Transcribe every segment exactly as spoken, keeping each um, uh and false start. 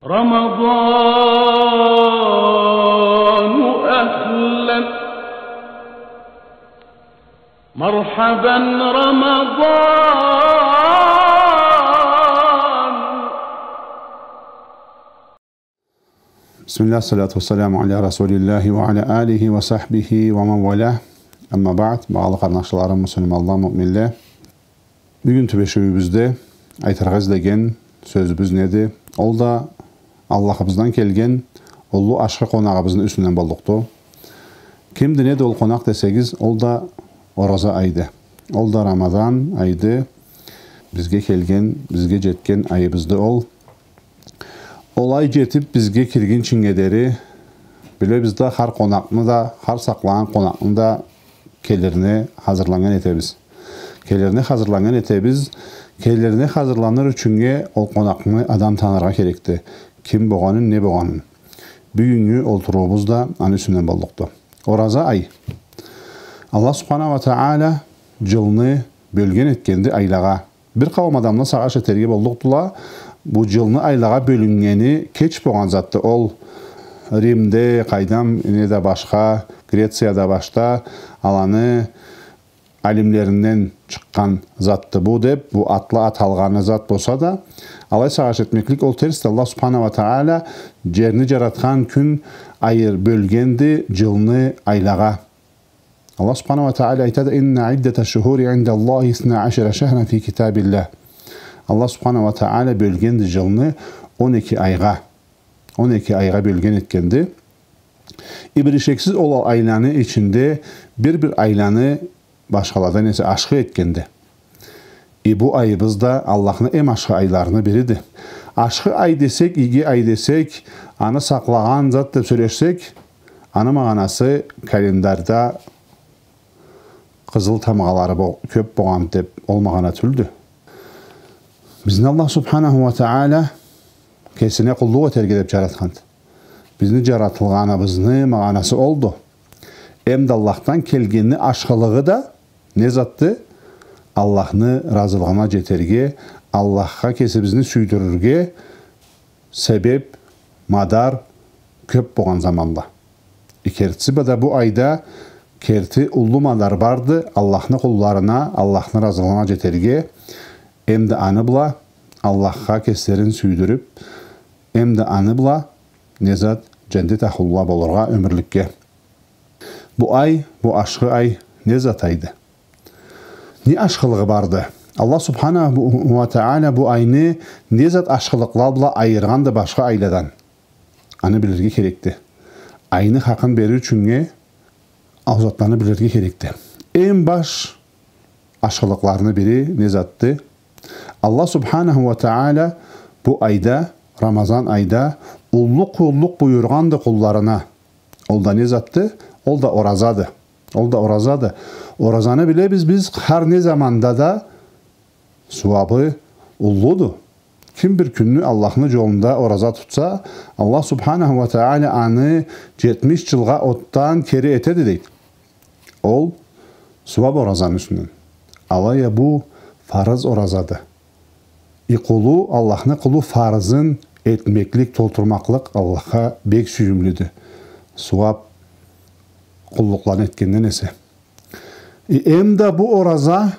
رمضان أهلا، مرحبا رمضان. بسم الله، الصلاة والسلام على رسول الله وعلى آله وصحبه ومن والاه. أما بعد، багъалы къарнашларым, муслиманла, муъминле. Бюгюн тюбешиуюбюзде айтыргъа излеген сёзюбюз неди? Ол да Аллахыбыздан келген уллу ашхы къонагъыбызны юсюнден боллукъду. Кимди, неди ол къонакъ десегиз, ол да ораза айды. Ол да Рамазан айды. Бизге келген, бизге жетген айыбызды ол. Ол ай жетип, бизге киргинчинге дери, билебиз да, хар къонакъны да, хар сакълагъан къонакъны да келирине хазырланнган этебиз. Келирине хазырланнган этебиз. Келирине хазырланыр ючюннге ол къонакъны адам таныргъа керекди. Ким богъанын, не богъанын. Бюгюннгю олтуруубуз да аны юсюнден боллукъду. Ораза ай. Аллах Субханаху уа Тагъала жылны бёлген этгенди айлагъа. Бир къауум адамла сагъыш этерге боллукъдула, бу жылны айлагъа бёлюннгени кеч богъан затды. Ол Римде, къайдам, неда башха, Грецияда башда аланы алимлеринден чыкъгъан затды бу деп, бу атла аталгъаны зат болса да, алай сагъыш этмеклик ол терсди. Аллах Субханаху уа Тагъала жерни жаратхан кюн айыр бёлгенди жылны айлагъа. Аллах Субханаху уа Тагъала айтады: إن عدة الشهور عند الله اثنا عشر شهرا في كتاب الله. Аллах Субханаху уа Тагъала бёлгенди жылны он эки айгъа. Он эки айгъа бёлген этгенди. И бир ишексиз ол айланы ичинде бир-бир айланы башхаладан эсе ашхы этгенди. И бу айыбыз да Аллахны эм ашхы айларыны бириди. Ашхы ай десек, иги ай десек, аны сакълагъан зат деп сёлешсек, аны магъанасы календарда къызыл тамгъалары бо-, кёп богъан деп ол магъана тюлдю. Бизни Аллах Субханаху уа Тагъала кесине къуллукъ этерге деп жаратханды. Бизни жаратылгъаныбызны магъанасы олду. Эм да Аллахдан келгенни ашхылыгъы да не затды? Аллахны разылыгъына жетерге, Аллахха кесибизни сюйдюрюрге себеп, мадар кёп богъан заманла. И кертиси бла да бу айда керти уллу мадар барды Аллахны къулларына, Аллахны разылыгъына жетерге, эм да аны бла Аллахха кеслерин сюйдюрюп, эм да аны бла не зат, женнет ахлула болургъа ёмюрлюкге. Бу ай, бу ашхы ай не зат айды? Не ашхылыгъы барды? Аллах Субханаху уа Тагъала бу айны не зат ашхылыкъла бла айыргъанды башха айладан? Аны билирге керекди. Айны хакъын берир ючюннге ол затланы билирге керекди. Эм баш ашхылыкъларыны бири не затды? Аллах Субханаху уа Тагъала бу айда, Рамазан айда, уллу къуллукъ буюргъанды къулларына. Ол да не затды? Ол да оразады. Ол да оразады. Оразаны билебиз биз, хар не заманда да сууабы уллуду. Ким бир кюнню Аллахны жолунда ораза тутса, Аллах Субханаху уа Тагъала аны жетмиш жылгъа отдан кери этеди, дейди. Ол сууаб оразаны юсюнден. Алай а бу фарыз оразады. И къулу, Аллахны къулу фарызын этмеклик, толтурмакълыкъ Аллахха бек сюйюмлюдю. Сууаб къуллукъланы этгенден эсе. И эм да бу ораза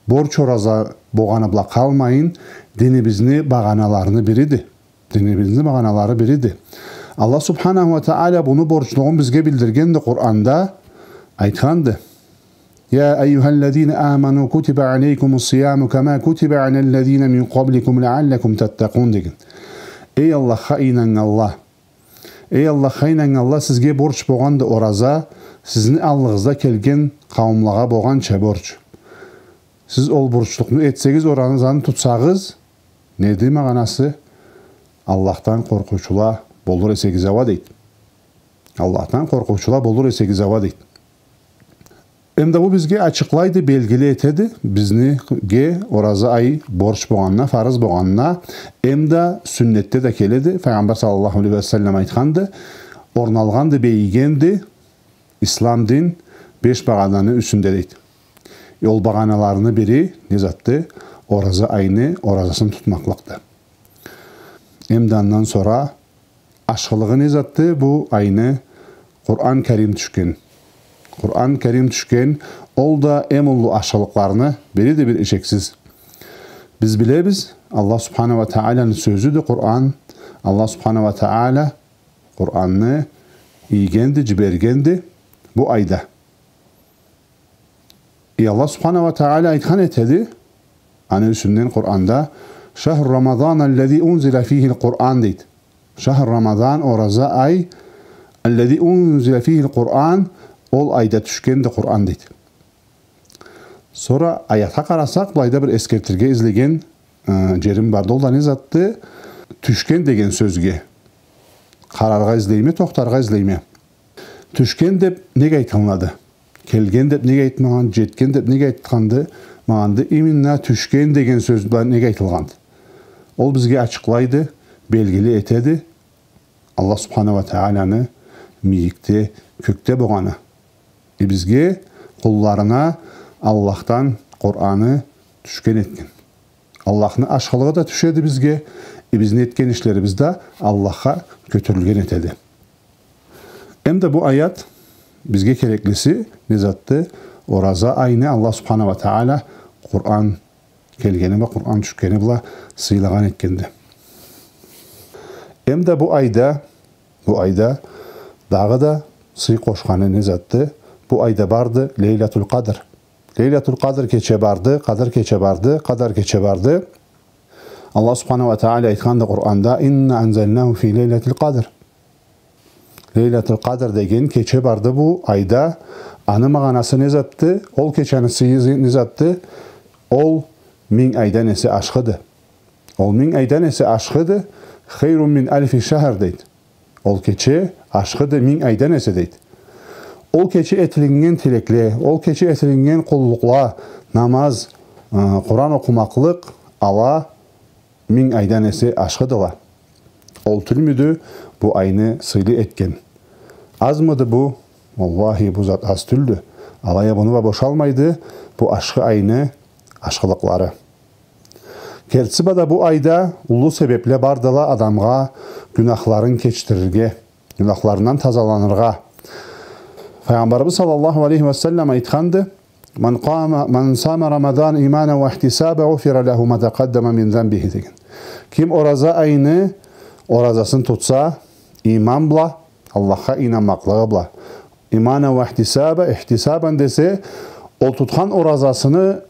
борч ораза болгъаны бла къалмайын, динибизни багъаналарыны бириди. Динибизни багъаналары бириди. Аллах Субханаху уа Тагъала буну борчлугъун бизге билдиргенди Къуранда, айтханды: يا أيها الذين آمنوا كتب عليكم الصيام كما كتب على الذين من قبلكم لعلكم تتقون деген. Эй Аллахха ийнаннганла, Эй Аллахха ийнаннганла, сизге борч болгъанды ораза, сизни аллыгъызда келген къауумлагъа болгъанча борч. Сиз ол борчлукъну этсегиз, оразаны тутсагъыз, неди магъанасы? Аллахдан къоркъуучула болур эсегиз ала, дейди. Аллахдан къоркъуучула болур эсегиз ала, дейди. Эм да бу бизге ачыкълайды, белгили этеди, бизниге ораза ай борч болгъанына, фарыз болгъанына, эм да сюннетде да келеди. Файгъамбар саллаллаху алейхи ва саллам айтханды: орналгъанды, бегигенди ислам дин беш багъананы юсюнде, дейди. Ол багъаналарыны бири не затды? Ораза айны оразасын тутмакълыкъды. Эм да андан сора ашхылыгъы не затды? Бу айны Къуран Карим тюшген. Къуран Карим тюшген, ол да эм уллу ашхылыкъланы бириди бир ишексиз. Биз билебиз, Аллах Субханаху уа Тааланы сёзюдю Къуран. Аллах Субханаху уа Таала Къуранны ийгенди, джибергенди бу айда. И Аллах Субханаху уа Таала айтхан этеди, аны юсюнден Къуранда: «شهر رمضان الذي أنزل فيه القرآن», дейди. «شهر رمضان», ораза ай, «الذي أنزل فيه القرآن», ол айда тюшгенди Къуран, дейди. Сора аятха къарасакъ, былайда бир эсгертирге излеген, э, джерим барды. Ол да не затды? Тюшген деген сёзге къараргъа излейме, тохтаргъа излейме. Тюшген деб неге айтылынады? Келген деб неге айтмагъан, джетген деб неге айтханды, магъанды? Именно тюшген деген сёз бла неге айтылгъанды? Ол бизге ачыкълайды, белгили этеди Аллах Субханаху уа Тааланы мийикде, кёкде болгъаны. И бизге, къулларына Аллахдан Къураны тюшген этген. Аллахны ашхылыгъы да тюшеди бизге, и бизни этген ишлерибиз да Аллахха кётюрюлген этеди. Эм да бу аят бизге кереклиси не затды? Ораза айны Аллах Субханаху уа Таала Къуран келгени бла, Къуран тюшгени бла сыйлагъан этгенди. Эм да бу айда, бу айда дагъыда сый къошханы не затды? Бу айда барды Лейлатул Къадр. Лейлатул Къадр кече барды, Къадр кече барды, Къадр кече барды. Аллах Субханаху уа Таала айтханды Къуранда: «إنا أنزلناه في ليلة القدر». Лейлатул Къадр деген кече барды бу айда. Аны магъанасы не затды? Ол кечени сыйы не затды? Ол минг айдан эсе ашхыды. Ол минг айдан эсе ашхыды. «خير من ألف شهر», дейди. Ол кече ашхыды минг айдан эсе, дейди. Ол кече этилиннген тилекле, ол кече этилиннген къуллукъла, намаз, ы, Къуран окъумакълыкъ, ала минг айдан эсе ашхыдыла. Ол тюлмюдю бу айны сыйлы этген? Азмыды бу? Уаллахи, бу зат аз тюлдю. Алай а муну бла бошалмайды бу ашхы айны ашхылыкълары. Кертиси бла да бу айда уллу себебле бардыла адамгъа гюнахларын кечдирирге, гюнахларындан тазаланыргъа. Файгъамбарыбыз саллаллаху алейхи ва саллам айтханды: «من قام، من صام رمضان إيمانا واحتسابا غفر له ما تقدم من ذنبه», деген. Ким ораза айны оразасын тутса, иман бла, Аллахха ийнанмакълыгъы бла. «إيمانا واحتسابا», ихтисабан десе, ол тутхан оразасыны,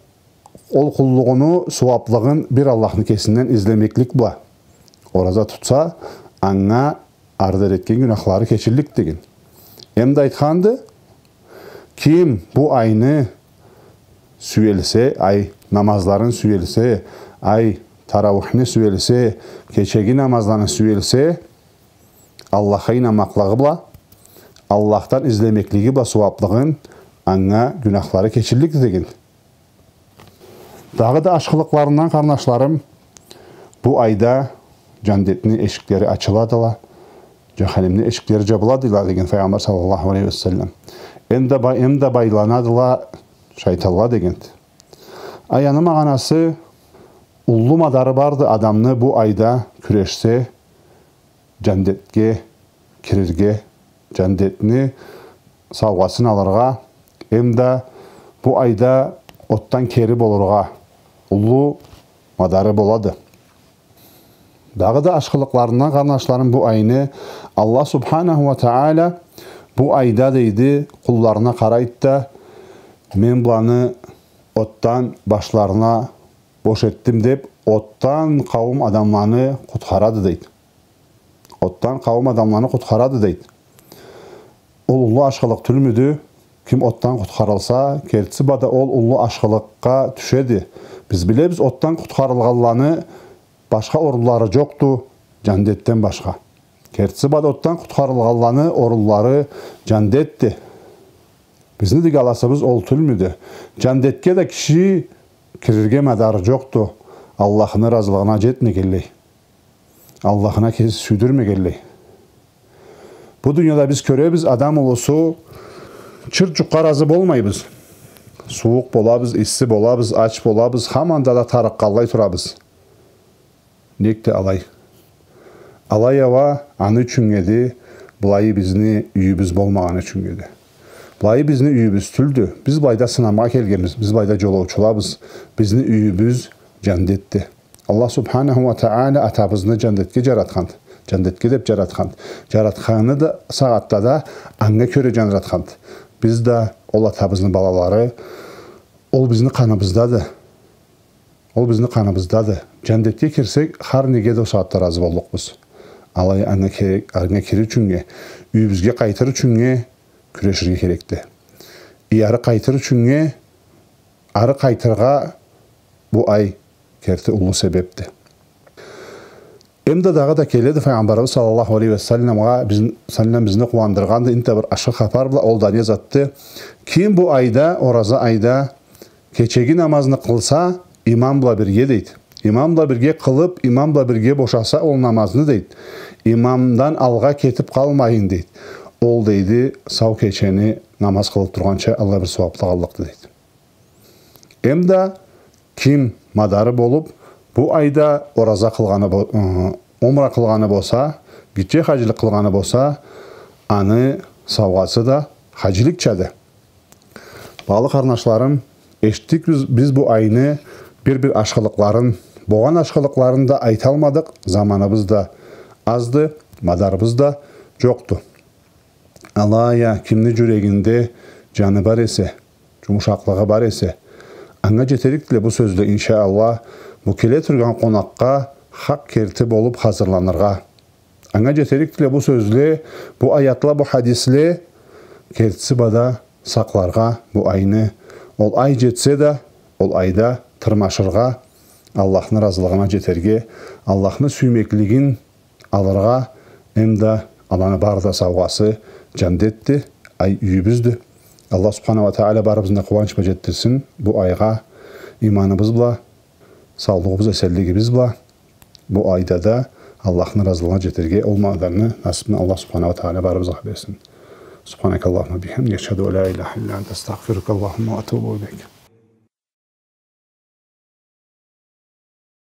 ол къуллугъуну сууаблыгъын бир Аллахны кесинден излемеклик бла. Ораза тутса, анга ары дери этген гюнахлары кечиллик деген. Эм да айтханды: ким бу айны сюелсе, ай намазларын сюелсе, ай тарауихни сюелсе, кечеги намазланы сюелсе, Аллахха ийнанмакълыгъы бла, Аллахдан излемеклиги бла сууаблыгъын, анга гюнахлары кечиллик деген. Дагъыда ашхылыкъларындан, къарнашларым, бу айда джандетни эшиклери ачыладыла, джаханимни эшиклери джабыладыла деген Файгъамбар саллаллаху алейхи ва саллам. Эм да бай-, эм да байланадыла шайтанла дегенди. Ай, аны магъанасы, уллу мадары барды адамны бу айда кюрешсе, джандетге кирирге, джандетни саугъасын алыргъа, эм да бу айда отдан кери болургъа уллу мадары болады. Дагъыда ашхылыкъларындан, къарнашларым, бу айны Аллах субханаху ва таала бу айда, дейди, къулларына къарайды да: «Мен быланы отдан башларына бош этдим», — деп, отдан къауум адамланы къутхарады, дейди. Отдан къауум адамланы къутхарады, дейди. Ол уллу ашхылыкъ тюлмюдю? Ким отдан къутхарылса, кертиси бла да ол уллу ашхылыкъгъа тюшеди. Биз билебиз, отдан къутхарылгъанланы башха орунлары джокъду джандетден башха. Кертиси бла да отдан къутхарылгъанланы орунлары джандетди. Бизни дыгаласыбыз ол тюлмюдю? Джандетге да киши кирирге мадары джокъду, Аллахны разылыгъына джетмегенлей, Аллахына кеси сюйдюрмегенлей. Бу дунияда биз кёребиз, адам улусу чырт джукъгъа разы болмайбыз. Сууукъ болабыз, исси болабыз, ач болабыз, хаманда да тарыкъгъанлай турабыз. Нек да алай. Алай а уа аны ючюннге эди, былайы бизни юйюбюз болмагъаны ючюннге эди. Былайы бизни юйюбюз тюлдю. Биз былайда сынамгъа келгенбиз, биз былайда джолоучулабыз. Бизни юйюбюз джандетди. Аллах субханаху уа тагъала атабызны джандетге джаратханды. Джандетге деб джаратханды. Джаратханы да сагъатда да анга кёре джаратханды. Биз да ол атабызны балалары, ол бизни къаныбыздады. Ол бизни къаныбыздады. Джандетге кирсек, хар неге да ол сагъатда разы боллукъбуз. Алай а анга ке-, анга кирир ючюннге, юйюбюзге къайтыр ючюннге кюреширге керекди. Э, ары къайтыр ючюннге, ары къайтыргъа бу ай керти уллу себебди. Эм да дагъыда келеди, Файгъамбарыбыз саллаллаху алейхи ва салламгъа, биз-, саллам бизни къууандыргъанды энтда бир ашхы хапар бла, ол да не затды? Ким бу айда, ораза айда, кечеги намазны къылса, имам бла бирге, дейди. Имам бла бирге къылыб, имам бла бирге бошаса ол намазны, дейди. Имамдан алгъа кетиб къалмайын, дейди. Ол, дейди, сау кечени намаз къылыб тургъанча аллай бир сууаблыкъ аллыкъды, дейди. Эм да ким мадары болуб, бу айда ораза къылгъаны бо-, ы, умра къылгъаны болса, гитче хаджилик къылгъаны болса, аны саугъасы да хаджиликчады. Багъалы къарнашларым, эшитдик биз, биз бу айны бир-бир ашхылыкъларын, богъан ашхылыкъларын да айталмадыкъ, заманыбыз да азды, мадарыбыз да джокъду. Алай а кимни джюрегинде джаны бар эсе, джумушакълыгъы бар эсе, анга джетерикдиле бу сёзле, иншаАллах, бу келе тургъан къонакъгъа хакъ керти болуб хазырланыргъа. Анга джетерикдиле бу сёзле, бу аятла, бу хадисле кертиси бла да сакъларгъа бу айны. Ол ай джетсе да, ол айда тырмашыргъа, Аллахны разылыгъына джетерге, Аллахны сюймеклигин алыргъа, эм да аланы бары да саугъасы джандетди, ай юйюбюздю. Аллах субханаху уа тагъала барыбызны да къууанч бла джетдирсин бу айгъа, иманыбыз бла, саулугъубуз, эсенлигибиз бла, бу айда да Аллахны разылыгъына джетерге ол мадарны, насыбны Аллах субханаху уа тагъала барыбызгъа берсин. سبحانك اللهم وبحمدك، أشهد أن لا إله إلا أنت، أستغفرك اللهم وأتوب إليك.